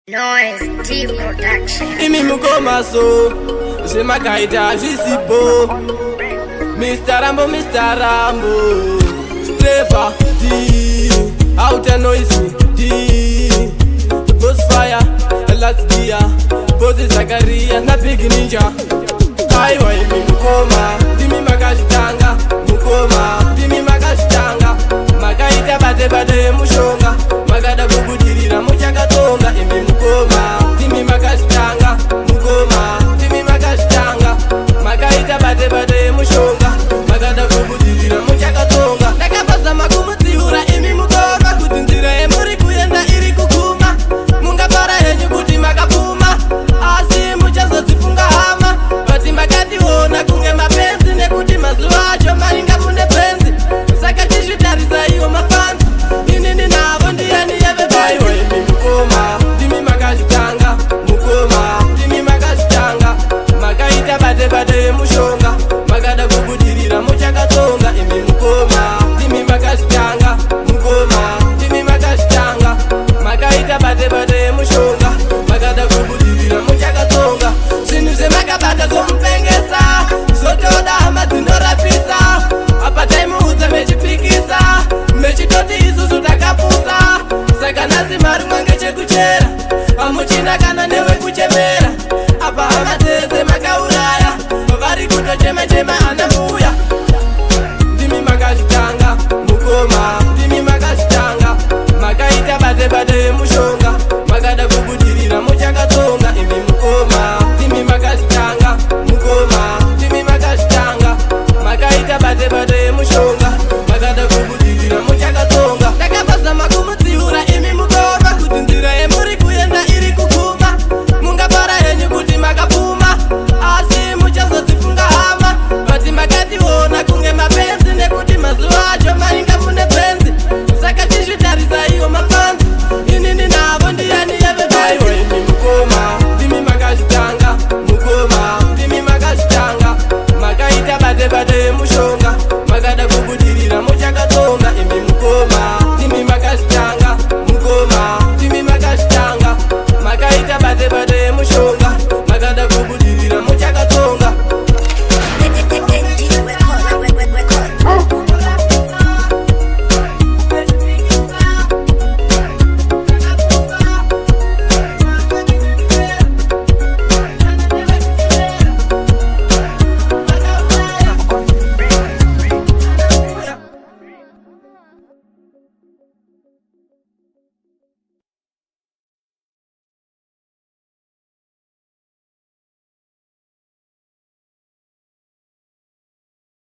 Noise T Production. Imi mukoma, so zvemakaita hazvisipo. Mr Rambo, Mr Rambo, Strefa D, Outer Noise D, Boss Fire, Last Gear, Boss Zakaria na Big Ninja. Aiwa, imi mukoma, ndimi makazvitanga. Mukoma, ndimi makazvitanga. Makaita bate bate yemushonga, makada kubudirira muchakatonga. Imi mukoma, ndimi makazvitanga. Mukoma, ndimi makazvitanga. Makaita bate bate yemushonga, makada kubudirira muchakatonga. Ndakapazama kumutsiura imi mukoma kuti nzira yemuri kuenda iri kuguma. Mungafara henyu kuti makapfuma, asi muchazodzifunga hama. Vati makationa kunge mapenzi nekuti mazuva acho mainga mune penzi. Saka chizvitarisaiwo mafanzi, inini navo ndiyani yave baiwa? Imi mukoma, ndimi makazvitanga. Mukoma, ndimi makazvitanga. Makaita bate bate yemushonga, makada kubudirira muchakatonga. Imi mukoma, ndimi makazvitanga. Mukoma, ndimi makazvitanga. Makaita bate bate yemushonga, makada kubudirira muchakatonga. Zvinhu zvemakabata zvomupengesa, zvotoda hama dzinorapisa. Apa taimuudza mechipikisa, mechitoti isusu takapusa. Saka nhasi mari mwange chekuchera, hamuchina kana newe kuchemera. Apa hama dzese makauraya, vari kutochema chema.